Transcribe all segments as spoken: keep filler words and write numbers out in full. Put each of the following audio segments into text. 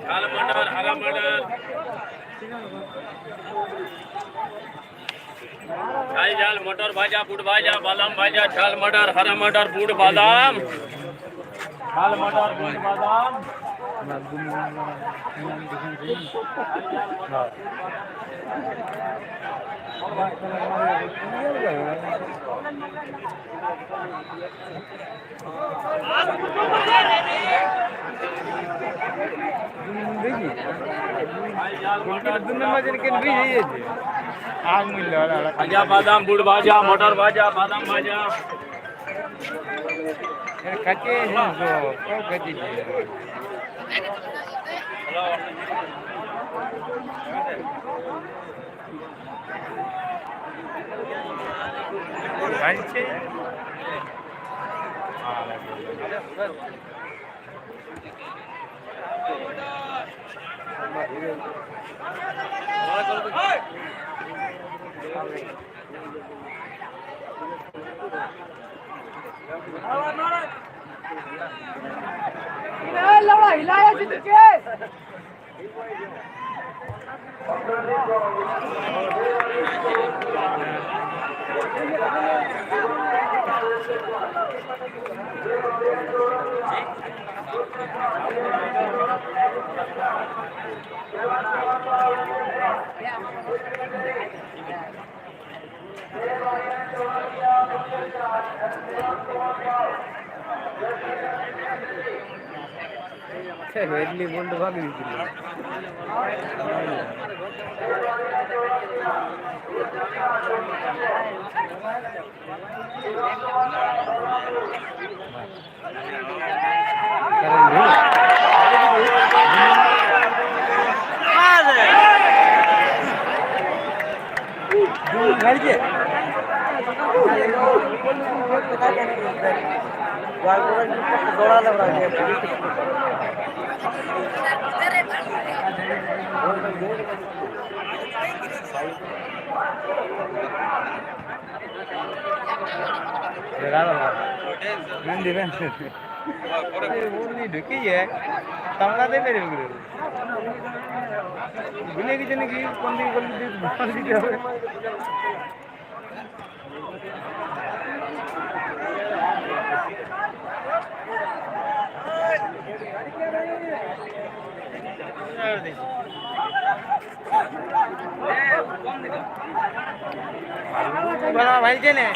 झाल मटर, हरा मटर। झाल, झाल, मटर भाजा, बूट भाजा, बादाम भाजा, झाल मटर, हरा मटर, बूट बादाम। झाल मटर, बूट बादाम। भाजा, बादाम, बूट भाजा, मटर भाजा, बादाम भाजा। ᱢᱮᱱᱫᱤ, ᱢᱮᱱᱫᱤ᱾ ᱩᱱᱤ ᱰᱷᱩᱠᱤᱭᱮ ᱛᱟᱢᱞᱟ ᱫᱮ ᱢᱮᱨᱮ ᱜᱩᱨᱩ᱾ ᱵᱩᱞᱮ ᱠᱤ ᱡᱟᱱᱮ ᱠᱤ ᱠᱚᱱᱫᱤ ᱠᱚᱱᱫᱤ ᱵᱟᱝ ᱫᱤ ᱡᱟᱣᱮ᱾ ᱵᱷᱟᱞᱟ ᱵᱷᱟᱭ ᱪᱮᱱᱮ᱾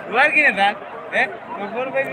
Luar gini, Dan? Eh, ngobrol baik.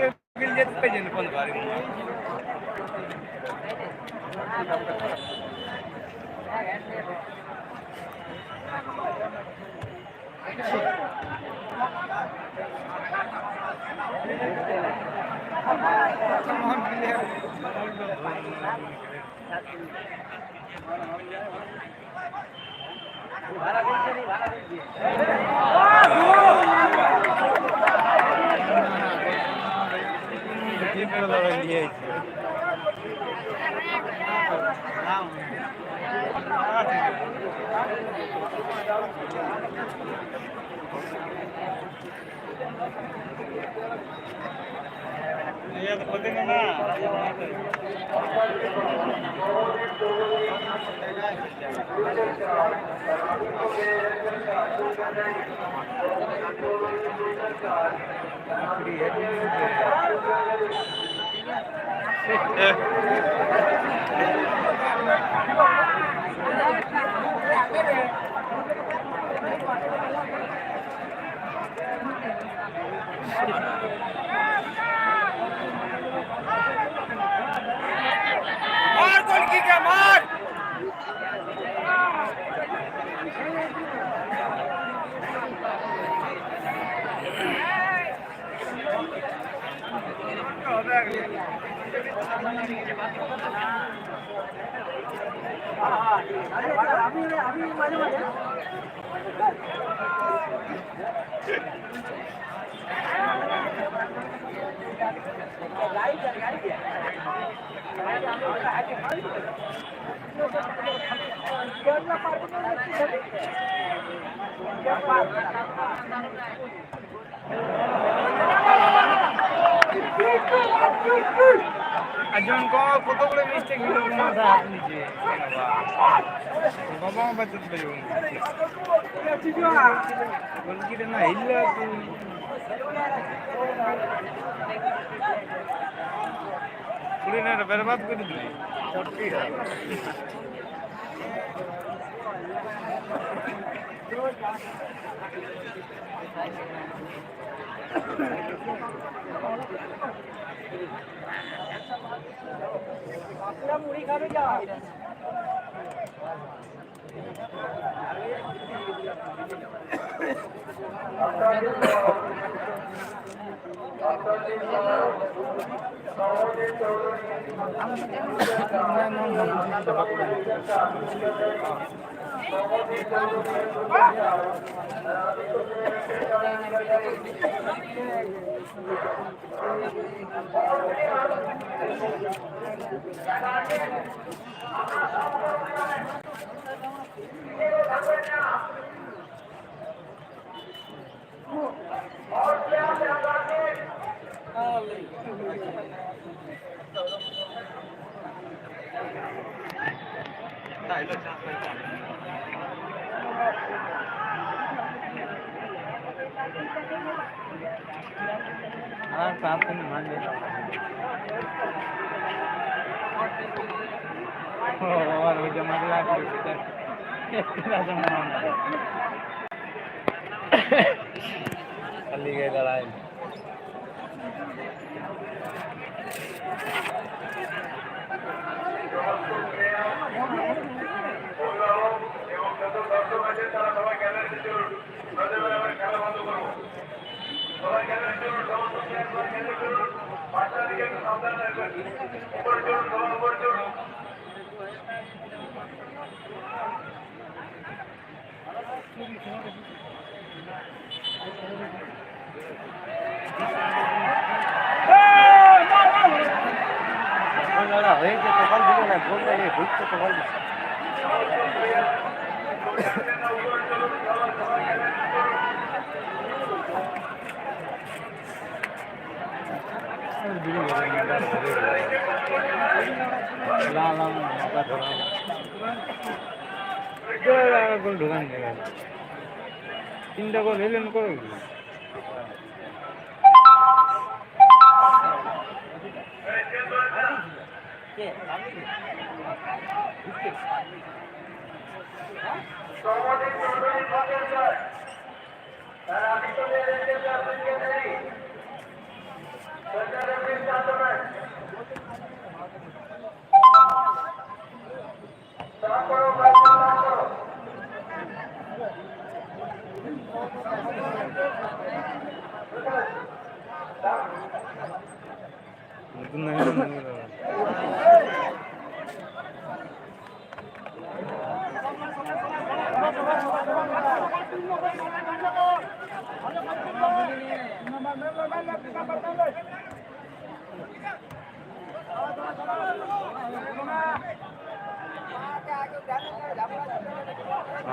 मार गोलकी के, मार। ᱟᱸᱡᱚᱢ ᱠᱚ ᱠᱚᱛᱚ ᱵᱚᱲ ᱢᱤᱥᱴᱮᱠ ᱦᱩᱭᱩᱜ ᱠᱟᱱᱟ ᱥᱟᱨ, ᱱᱤᱡᱮ᱾ ᱵᱟᱵᱟ ᱢᱟ ᱵᱟᱪᱚ ᱛᱟᱭᱚᱢ᱾ ᱜᱚᱞᱠᱤ ᱨᱮᱱᱟᱜ ᱦᱤᱞᱟᱹ ᱠᱚ᱾ ᱠᱩᱲᱤ ᱱᱟ ᱵᱮᱨᱵᱟᱫ ᱠᱚ ᱫᱤᱞᱤ᱾ ᱟᱨ ᱥᱟᱶᱛᱮ ᱢᱟᱱᱮ ᱠᱷᱟᱹᱞᱤ ᱜᱮ ᱫᱟᱬᱟᱭ᱾ ᱤᱧ ᱫᱚ ᱠᱚ ᱞᱟᱹᱭ ᱞᱮᱱ ᱠᱚ᱾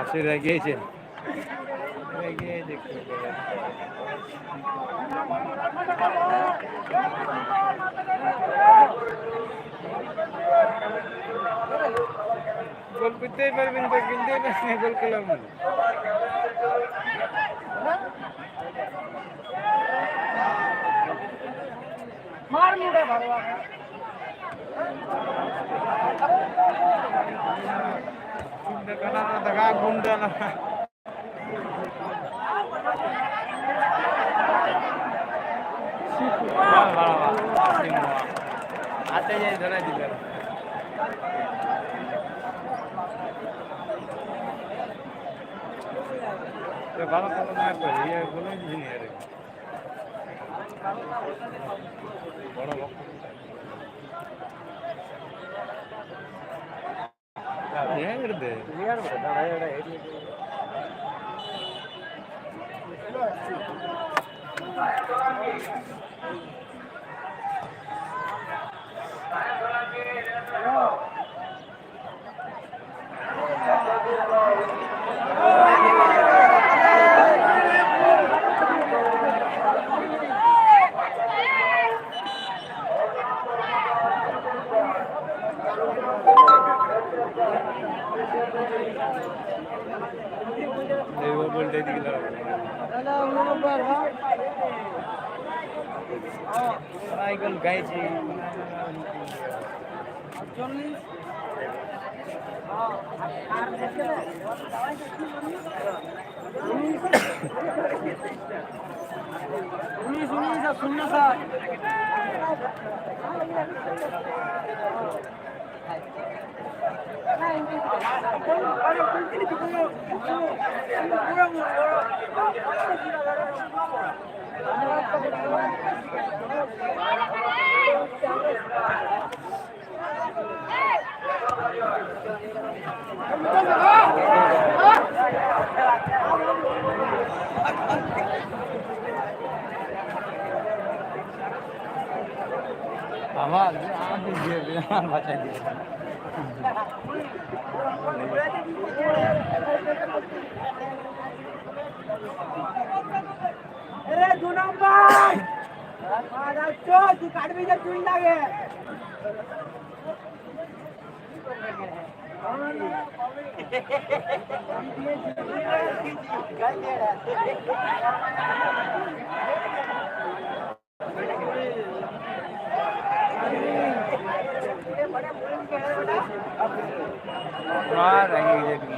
ᱟᱥᱮ ᱨᱮᱜᱮ ᱪᱮ? ᱨᱮᱜᱮ ᱫᱮᱠᱷᱤ᱾ ᱜᱳᱞ ᱠᱚᱨᱛᱮ ᱯᱟরবেন তো, কিন্তু এটা গোল খেলাম না। মার মুড়ে ভালো লাগে। ᱫᱟᱜᱟ ᱜᱩᱱᱰᱟᱹ ᱞᱟᱦᱟ᱾ ᱵᱟᱝ, ᱵᱟᱝ, ᱵᱟᱝ᱾ ᱟᱛᱮ ᱡᱟᱭ ᱫᱷᱟᱨᱟ ᱡᱤᱞᱟᱹ᱾ ᱵᱟᱝ, ᱵᱟᱝ, ᱵᱟᱝ, ᱤᱭᱟᱹ ᱵᱚᱞᱚ ᱡᱤᱱᱤᱥ ᱨᱮ᱾ ᱵᱚᱲᱚ ᱵᱚᱲᱚ᱾ ᱨᱮᱭᱟᱲ ᱜᱮ ᱫᱮ᱾ ᱨᱮᱭᱟᱲ ᱜᱮ ᱫᱟᱬᱟ ᱮᱲᱮ ᱦᱮᱡ ᱞᱮᱱ᱾ ᱩᱱᱤᱥ, ᱩᱱᱤᱥ ᱟᱨ ᱥᱩᱱᱱᱚ ᱥᱟᱛ᱾ ᱟᱢᱟᱜ, ᱟᱢ ᱤᱭᱟᱹ ᱵᱮᱱᱟᱣ ᱵᱟᱪᱷᱟ ᱤᱫᱤ ᱠᱟᱱᱟ᱾ ᱮᱨᱮ ᱫᱩ ᱱᱟᱢᱵᱟᱨ! ᱟᱨ ᱪᱚ, ᱛᱩ ᱠᱟᱴᱵᱤ ᱡᱮ ᱪᱩᱱ ᱞᱟᱜᱮ। ᱱᱚᱣᱟ ᱨᱮᱸᱜᱮᱡ ᱜᱮ᱾